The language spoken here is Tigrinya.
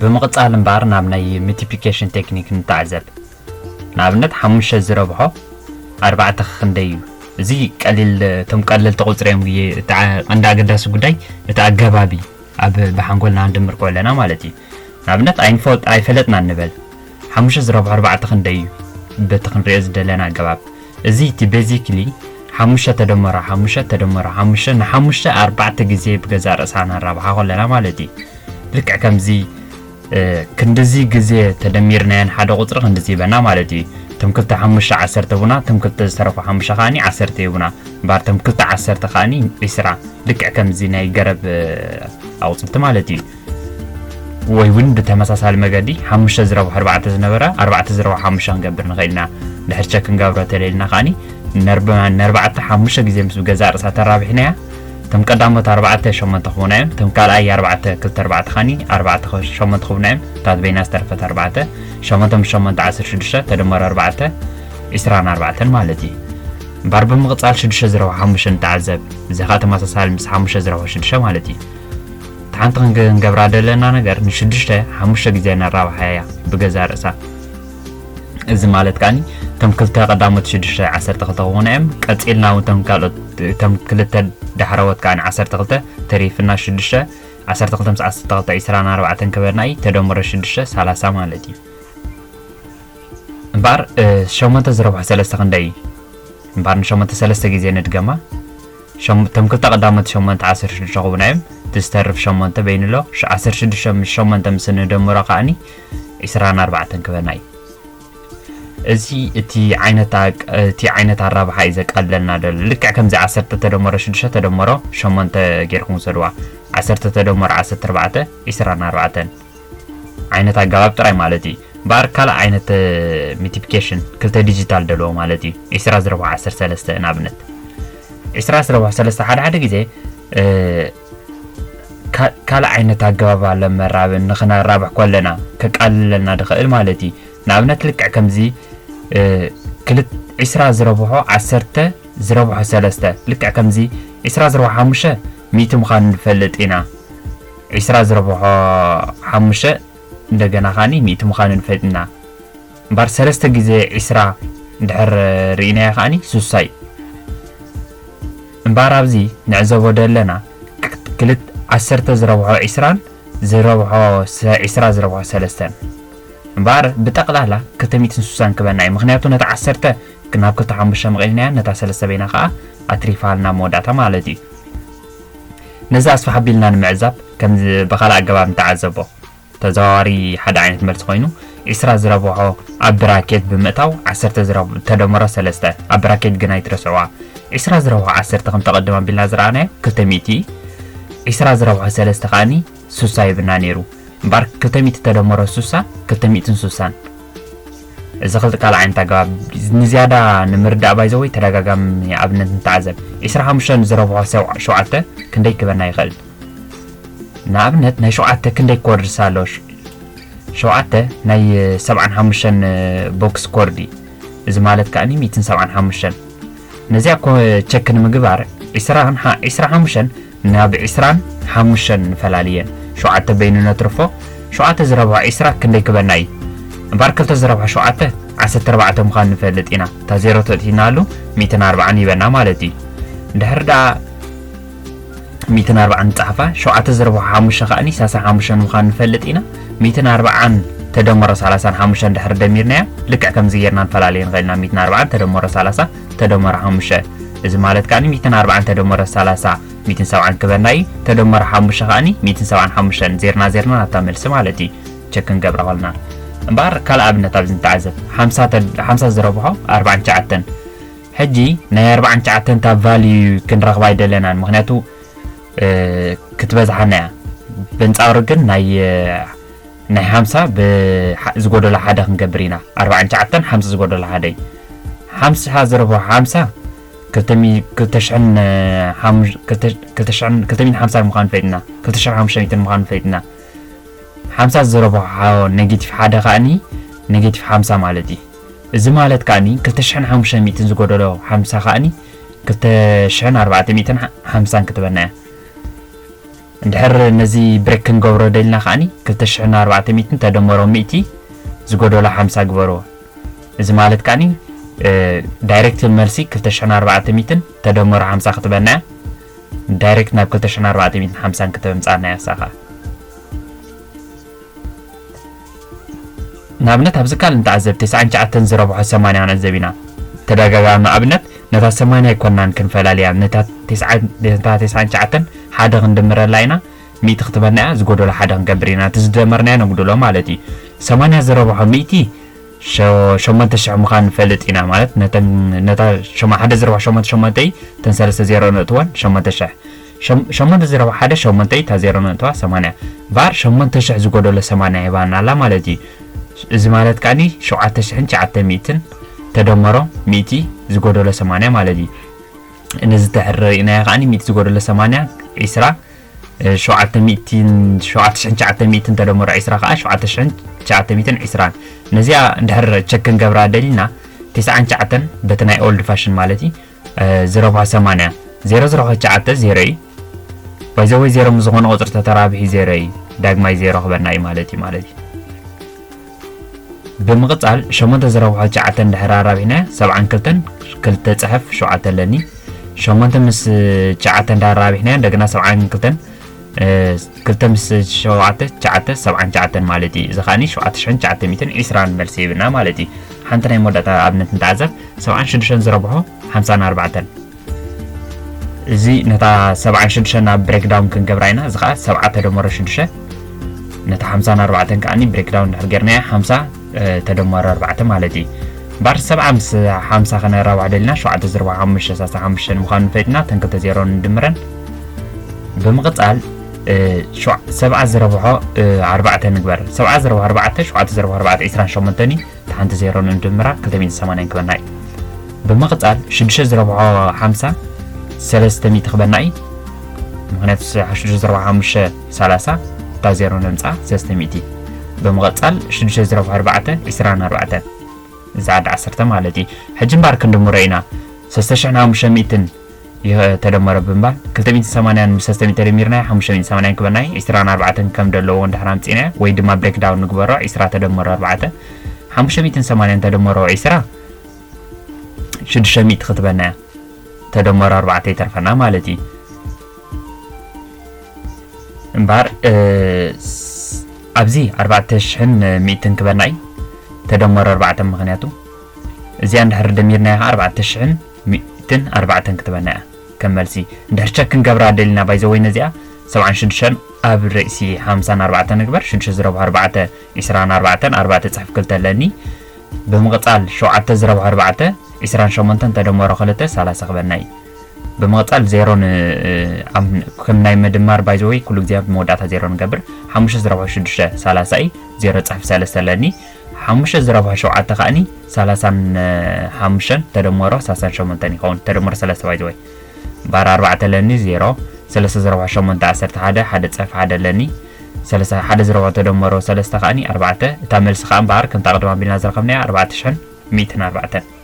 ብምቕጻል እምበኣር ናብ ናይ multiplication ቴክኒክ ንተዓዘብ። ንኣብነት ሓሙሽተ ዝረብሖ ኣርባዕተ ክንደይ እዩ? እዚ ቀሊል፣ እቶም ቀለልቲ ቁጽሪ እዮም ግዜ እቲ ዓ-፣ ቀንዲ ኣገዳሲ ጉዳይ እቲ ኣገባብ እዩ። ኣብ ብሓንጎልና ክንድምር ከለና ማለት እዩ። ንኣብነት ኣይንፈልጥ፣ ኣይፈለጥና ንበል። ሓሙሽተ ዝረብሖ ኣርባዕተ ክንደይ እዩ? በቲ ክንሪኦ ዝደለና ኣገባብ። እዚ እቲ basically ሓሙሽተ ተደመሮ ሓሙሽተ ተደመሮ ሓሙሽተ ንሓሙሽተ ኣርባዕተ ግዜ ብገዛእ ርእሳ ናራብሓ ከለና ማለት እዩ። ልክዕ ከምዚ፣ እ፣ ክንድዚ ግዜ ተደሚርናየን ሓደ ቁጽሪ ክንድዚ ይበና ማለት እዩ። እቶም ክልተ ሓሙሽተ ዓሰርተ ቡና፣ እቶም ክልተ ዝተረፉ ሓሙሽተ ከኣኒ ዓሰርተ ይቡና። እምበኣር እቶም ክልተ ዓሰርተ ከኣኒ ዒስራ። ልክዕ ከምዚ ናይ ገረብ፣ እ፣ ኣቑጽልቲ ማለት እዩ። ወይ እውን ብተመሳሳሊ መገዲ ሓሙሽተ ዝረብሖ ኣርባዕተ ዝነበረ ኣርባዕተ ዝረብሖ ሓሙሽተ ክንገብር ንኽእል ኢና። ድሕር ቸክ ክንገብሮ ተለይልና ከኣኒ ነርብ-፣ ነርባዕተ ሓሙሽተ ግዜ ምስ ብገዛእ ርእሳ ተራቢሕናያ። እቶም ቀዳሞት ኣርባዕተ ሸሞንተ ክኾኑ እዮም። እቶም ካልኣይ ኣርባዕተ ክልተ ኣርባዕተ ከኣኒ ኣርባዕተ ሸሞንተ ክኾኑ እዮም። እታ በይና ዝተረፈት ኣርባዕተ፣ ሸሞንተ ምስ ሸሞንተ ዓሰርተ ሽዱሽተ ተደመረ ኣርባዕተ ዒስራን ኣርባዕተን ማለት እዩ። እምበኣር ብምቕጻል ሽዱሽተ ዝረብሖ ሓሙሽተ ንተዓዘብ። እዚ ኸኣ ተመሳሳሊ ምስ ሓሙሽተ ዝረብሖ ሽዱሽተ ማለት እዩ። እቲ ሓንቲ ክንገ-፣ ክንገብራ ደለና ነገር ንሽዱሽተ ሓሙሽተ ግዜ ነራብሓያ እያ ብገዛእ ርእሳ። እዚ ማለት ከኣኒ እቶም ክልተ ቀዳሞት ሽዱሽተ ዓሰርተ ክልተ ክኾኑ እዮም። ቀጺልና እውን እቶም ካልኦት፣ እቶም ክልተ ዳሕረዎት ከኣ ዓሰርተ ክልተ ተሪፍና ሽዱሽተ፣ ዓሰርተ ክልተ ምስ ዓሰርተ ክልተ ዒስራን ኣርባዕተን ክበና እዩ። ተደምሮ ሽዱሽተ ሰላሳ ማለት እዩ። እምበኣር፣ እ፣ ሸሞንተ ዝረብሖ ሰለስተ ክንደይ እዩ? እምበኣር ንሸሞንተ ሰለስተ ግዜ ንድገማ። ሸም-፣ እቶም ክልተ ቀዳሞት ሸሞንተ ዓሰርተ ሽዱሽተ ክቡና እዮም። እቲ ዝተርፍ ሸሞንተ በይኑ ኣሎ። ሸ-፣ ዓሰርተ ሽዱሽተ ምስ ሸሞንተ ምስ ንደምሮ ከኣኒ ዒስራን ኣርባዕተን ክበና እዩ። እዚ እቲ ዓይነት ኣቅ-፣ እቲ ዓይነት ኣራብሓ እዩ ዘቃልለልና ዘሎ። ልክዕ ከምዚ ዓሰርተ ተደመሮ ሽዱሽተ ተደመሮ ሸሞንተ ጌርኩም ውሰድዋ። ዓሰርተ ተደመሮ ዓሰርተ ኣርባዕተ ዒስራን ኣርባዕተን። ዓይነት ኣገባብ ጥራይ ማለት እዩ። እምበኣር ካልእ ዓይነት፣ እ፣ ሚቲፕሊኬሽን ክልተ ዲጂታል ደለዎ ማለት እዩ። ዒስራ ዝረብሖ ዓሰርተ ሰለስተ ንኣብነት። ዒስራ ዝረብሖ ሰለስተ ሓደ ሓደ ግዜ፣ እ፣ ካ-፣ ካልእ ዓይነት ኣገባብ ኣሎ መራብን ንኽነራብሕ ከለና ከቃልለልና ድኽእል ማለት እዩ። ንኣብነት ልክዕ ከምዚ፣ እ፣ ክልት-፣ ዒስራ ዝረብሖ ዓሰርተ ዝረብሖ ሰለስተ፣ ልክዕ ከምዚ ዒስራ ዝረብሖ ሓሙሽተ ሚእቲ ምዃኑ ንፈልጥ ኢና። ዒስራ ዝረብሖ ሓሙሽተ እንደገና ከኣኒ ሚእቲ ምዃኑ ንፈልጥ ኢና። እምበኣር ሰለስተ ግዜ ዒስራ እንድሕር ርኢናዮ ከኣኒ ሱሳ እዩ። እምበኣር ኣብዚ ንዕዘቦ ደለና ክልት-፣ ዓሰርተ ዝረብሖ ዒስራን ዝረብሖ ሰ-፣ ዒስራ ዝረብሖ ሰለስተን። እምበኣር ብጠቕላላ ክልተ ሚእትን ሱሳን ክበና እዩ። ምኽንያቱ ነታ ዓሰርተ ናብ ክልተ ሓሙሽተ መቒልናያ፣ ነታ ሰለስተ በይና ከኣ ኣትሪፋልና መወዳእታ ማለት እዩ። ነዚ ኣስፍሕ ኣቢልና ንምዕዛብ ከም ዝ-፣ ብኻልእ ኣገባብ ንተዓዘቦ። ተዘዋዋሪ ሓደ ዓይነት መልሲ ኮይኑ፣ ዒስራ ዝረብሖ ኣብ ብራኬት ብምእታው ዓሰርተ ዝረብ-፣ ተደመሮ ሰለስተ፣ ኣብ ብራኬት ግን ኣይትረስዕዋ። ዒስራ ዝረብሖ ዓሰርተ ከም ተቐድም ኣቢልና ዝረኣናዮ ክልተ ሚእቲ፣ ዒስራ ዝረብሖ ሰለስተ ከኣኒ ሱሳ ይብና ነይሩ። እምበኣር ክልተ ሚእቲ ተደመሮ ሱሳ፣ ክልተ ሚእትን ሱሳን። እዚ ክልተ ካልእ ዓይነት ኣገባብ ንዝያዳ ንምርዳእ ባይዘወይ ተደጋጋሚ ኣብነት ንተዓዘብ። ዒስራ ሓሙሽተ ዝረብሖ ሰው-፣ ሸውዓተ ክንደይ ክበና ይኽእል? ንኣብነት ናይ ሸውዓተ ክንደይ ኮርድስ ኣሎ? ሸ-፣ ሸውዓተ ናይ ሰብዓን ሓሙሽተን ቦክስ ኮርድ እዩ። እዚ ማለት ከኣኒ ሚእትን ሰብዓን ሓሙሽተን። ነዚኣ ኮ-፣ ቸክ ንምግባር ዒስራን ሓ-፣ ዒስራን ሓሙሽተን ናብ ዒስራን ሓሙሽተን ንፈላልየን። ሸውዓተ በይኑ ነትርፎ። ሸውዓተ ዝረብሖ ዒስራ ክንደይ ክበና እዩ? እምበኣር ክልተ ዝረብሖ ሸውዓተ ዓሰርተ ኣርባዕተ ምዃኑ ንፈልጥ ኢና። እታ ዜሮ ተእቲናሉ ሚእትን ኣርባዓን ይበና ማለት እዩ። እንድሕር ደኣ ሚእትን ኣርባዓን ንጸሓፋ፣ ሸውዓተ ዝረብሖ ሓሙሽተ ከኣኒ ሰላሳን ሓሙሽተን ምዃኑ ንፈልጥ ኢና። ሚእትን ኣርባዓን ተደመሮ ሰላሳን ሓሙሽተን ድሕሪ ደሚርናያ፣ ልክዕ ከምዚ ጌርና ንፈላልየ ንኽእል ኢና። ሚእትን ኣርባዓን ተደመሮ ሰላሳ ተደመሮ ሓሙሽተ። እዚ ማለት ከኣኒ ሚእትን ኣርባዓን ተደመሮ ሰላሳ፣ ሚእትን ሰብዓን ክበና እዩ። ተደመሮ ሓሙሽተ ከኣኒ ሚእትን ሰብዓን ሓሙሽተን፣ ዜርና ዜርና ናብታ መልሲ ማለት እዩ። ቸክ ክንገብራ ከለና። እምበኣር ካልእ ኣብነት ኣብዚ ንተዓዘብ። ሓምሳ ተ-፣ ሓምሳ ዝረብሖ ኣርባዓን ትሽዓተን። ሕጂ ናይ ኣርባዓን ትሽዓተን እታ ቫልዩ ክንረኽባ ኣይደለናን፣ ምኽንያቱ፣ እ፣ ክትበዝሓና እያ። በንጻሩ ግን ናይ፣ እ፣ ናይ ሓምሳ ብሓ-፣ ዝጎደሎ ሓደ ክንገብር ኢና። ኣርባዓን ትሽዓተን ሓምሳ ዝጎደሎ ሓደ እዩ። ሓምሳ ዝረብሖ ሓምሳ ክልተ ሚ-፣ ክልተ ሽሕን፣ እ፣ ሓሙሽ-፣ ክልተ፣ ክልተ ሽሕን፣ ክልተ ሚእትን ሓምሳን ምዃኑ ፈሊጥና። ክልተ ሽሕን ሓሙሽተ ሚእትን ምዃኑ ፈሊጥና። ሓምሳ ዝረብሖ ኔጌቲቭ ሓደ ከኣኒ ኔጌቲቭ ሓምሳ ማለት እዩ። እዚ ማለት ከኣኒ ክልተ ሽሕን ሓሙሽተ ሚእትን ዝጎደሎ ሓምሳ ከኣኒ ክልተ ሽሕን ኣርባዕተ ሚእትን ሓምሳን ክትበና እያ። እንድሕር ነዚ ብሬክ ክንገብሮ ደልና ከዓኒ ክልተ ሽሕን ኣርባዕተ ሚእትን ተደመሮ ሚእቲ ዝጎደሎ ሓምሳ ግበርዎ። እዚ ማለት ከዓኒ ዳይሬክት መልሲ ክልተ ሽሕን ኣርባዕተ ሚእትን ተደመሮ ሓምሳ ክትበና እያ። ዳይሬክት ናብ ክልተ ሽሕን ኣርባዕተ ሚእትን ሓምሳን ክተምጻና እያ ሳኻ። ንኣብነት ኣብዚ ካልእ ንተዓዘብ፣ ተስዓን ትሽዓተን ዝረብሖ ሰማንያ ክንዕዘብ ኢና። ተደጋጋሚ ኣብነት ነታ ሰማንያ ኣይኮናን ክንፈላልያ፣ ነታ ተስዓን፣ ነታ ተስዓን ትሽዓተን ሓደ ክንድምረላ ኢና፣ ሚእቲ ክትበና እያ፣ ዝጎደሎ ሓደ ክንገብር ኢና። እቲ ዝደመርናዮ ነጉድሎ ማለት እዩ። ሰማንያ ዝረብሖ ሚእቲ ሸ-፣ ሸሞንተ ሽሕ ምዃኑ ንፈልጥ ኢና ማለት ነተን፣ ነታ ሸማ-፣ ሓደ ዝረብሖ ሸሞንተ ሸሞንተ እዩ፣ እተን ሰለስተ ዜሮ ነእትወን ሸሞንተ ሽሕ። ሸም-፣ ሸሞንተ ዝረብሖ ሓደ ሸሞንተ እዩ፣ እታ ዜሮ ነጥባ ሰማንያ። ባር ሸሞንተ ሽሕ ዝጎደሎ ሰማንያ ሂባና ኣላ ማለት እዩ። እዚ ማለት ከዓኒ ሸውዓተ ሽሕን ትሽዓተ ሚእትን ተደመሮ ሚእቲ ዝጎደሎ ሰማንያ ማለት እዩ። ነዚ ድሕሪ ርኢናዮ ከዓኒ ሚእቲ ዝጎደሎ ሰማንያ ዒስራ፣ እ፣ ሸውዓተ ሚእትን፣ ሸውዓተ ሽሕን ትሽዓተ ሚእትን ተደመሮ ዒስራ ከኣ ሸውዓተ ሽሕን ትሽዓተ ሚእትን ዒስራን። ነዚኣ እንድሕር ቸክ ክንገብራ ደሊና፣ ተስዓን ትሽዓተን በቲ ናይ ኦልድ ፋሽን ማለት እዩ፣ እ፣ ዝረብሖ ሰማንያ፣ ዜሮ ዝረብሖ ትሽዓተ ዜሮ እዩ። ባይ ዘ ወይ ዜሮ ምስ ዝኾነ ቁጽሪ ተተራቢሑ ዜሮ እዩ። ዳግማይ ዜሮ ክበና እዩ ማለት እዩ፣ ማለት እዩ። ብምቕጻል ሸሞንተ ዝረብሖ ትሽዓተ እንድሕር ኣራቢሕናዮ፣ ሰብዓን ክልተን ክልተ ጽሕፍ ሸውዓተ ኣለኒ። ሸሞንተ ምስ ትሽዓተ እንድሕር ኣራቢሕናዮ፣ እንደገና ሰብዓን ክልተን፣ እ፣ ክልተ ምስ ሸውዓተ ትሽዓተ፣ ሰብዓን ትሽዓተን ማለት እዩ። እዚ ከኣኒ ሸውዓተ ሽሕን ትሽዓተ ሚእትን ዒስራን መልሲ ይህብና ማለት እዩ። ሓንቲ ናይ መወዳእታ ኣብነት ንተዓዘብ፣ ሰብዓን ሽዱሽተን ዝረብሖ ሓምሳን ኣርባዕተን። እዚ ነታ ሰብዓን ሽዱሽተን ናብ ብሬክዳውን ክንገብራ ኢና። እዚ ከኣ ሰብዓ ተደመሮ ሽዱሽተ፣ ነታ ሓምሳን ኣርባዕተን ከኣኒ ብሬክዳውን እንድሕር ጌርናያ፣ ሓምሳ፣ እ፣ ተደመሮ ኣርባዕተ ማለት እዩ። እምበኣር ሰብዓ ምስ ሓምሳ ከነራብሖ ደሊና፣ ሸውዓተ ዝረብሖ ሓሙሽተ፣ ሰላሳ ሓሙሽተ ምዃኑ ፈሊጥና፣ እተን ክልተ ዜሮ ንድምረን። ብምቕጻል፣ እ፣ ሸው-፣ ሰብዓ ዝረብሖ፣ እ፣ ኣርባዕተ ንግበር። ሰብዓ ዝረብሖ ኣርባዕተ፣ ሸውዓተ ዝረብሖ ኣርባዕተ፣ ዒስራን ሸሞንተን እዩ። እታ ሓንቲ ዜሮ ንድምራ ክልተ ሚእትን ሰማንያን ክበና እዩ። ብምቕጻል ሽዱሽተ ዝረብሖ ሓምሳ ሰለስተ ሚእቲ ክበና እዩ። ምኽንያቱ ሽዱሽተ ዝረብሖ ሓሙሽተ ሰላሳ፣ እታ ዜሮ ነምጽኣ ሰለስተ ሚእቲ። ብምቕጻል ሽዱሽተ ዝረብሖ ኣርባዕተ ዒስራን ኣርባዕተን፣ እዚ ዓዲ ዓሰርተ ማለት እዩ። ሕጂ እምበኣር ክንድምሮ ኢና። ሰለስተ ሽሕን ሓሙሽተ ሚእትን ይኸ-፣ ተደመረ ብምባል ክልተ ሚእትን ሰማንያን ምስ ሰለስተ ሚእቲ ተደሚርና ሓሙሽተ ሚእትን ሰማንያን ክበና እዩ። ዒስራን ኣርባዕተን ከም ዘለዎ እንድሕር ኣምጺእና ወይ ድማ ብሬክዳውን ንግበሮ። ዒስራ ተደመሮ ኣርባዕተ፣ ሓሙሽተ ሚእትን ሰማንያን ተደመሮ ዒስራ ሽዱሽተ ሚእቲ ክትበና እያ። ተደመሮ ኣርባዕተ ይተርፈና ማለት እዩ። እምበኣር፣ እ፣ ስ-፣ ኣብዚ ኣርባዕተ ሽሕን ሚእትን ክበና እዩ። ተደመሮ ኣርባዕተ ምኽንያቱ እዚኣ እንድሕር ደሚርናያ ኸዓ ኣርባዕተ ሽሕን ሚእትን ኣርባዕተን ክትበና እያ። ከም መልሲ እንድሕር ቸክ ክንገብራ ደሊና፣ ባይ ዘ ወይ ነዚኣ ሰብዓን ሽዱሽተን ኣብ ርእሲ ሓምሳን ኣርባዕተን ንግበር። ሽዱሽተ ዝረብሖ ኣርባዕተ፣ ዒስራን ኣርባዕተን፣ ኣርባዕተ ጽሕፍ ክልተ ኣለኒ። ብምቕጻል ሸውዓተ ዝረብሖ ኣርባዕተ፣ ዒስራን ሸሞንተን ተደመሮ ክልተ፣ ሰላሳ ክበና እዩ። ብምቕጻል ዜሮ ን-፣ ኣብ፣ ከም ናይ ምድማር ባይ ዘ ወይ ኩሉ ግዜ ኣብ መወዳእታ ዜሮ ንገብር። ሓሙሽተ ዝረብሖ ሽዱሽተ፣ ሰላሳ እዩ። ዜሮ ጽሕፍ ሰለስተ ኣለኒ። ሓሙሽተ ዝረብሖ ሸውዓተ ከኣኒ ሰላሳን ሓሙሽተን ተደመሮ ሰላሳን ሸሞንተን ይኸውን። ተደመሮ ሰለስተ ባይ ዘ ወይ። እምበኣር ኣርባዕተ ኣለኒ፣ ዜሮ። ሰለስተ ዝረብሖ ሸሞንተ፣ ዓሰርተ ሓደ፣ ሓደ ጽሕፍ ሓደ ኣለኒ። ሰለስተ፣ ሓደ ዝረብሖ ተደመሮ ሰለስተ ከኣኒ ኣርባዕተ። እታ መልሲ ከኣ እምበኣር ከምታ ቅድም ኣቢልና ዝረኸብናያ ኣርባዕተ ሽሕን ሚእትን ኣርባዕተን።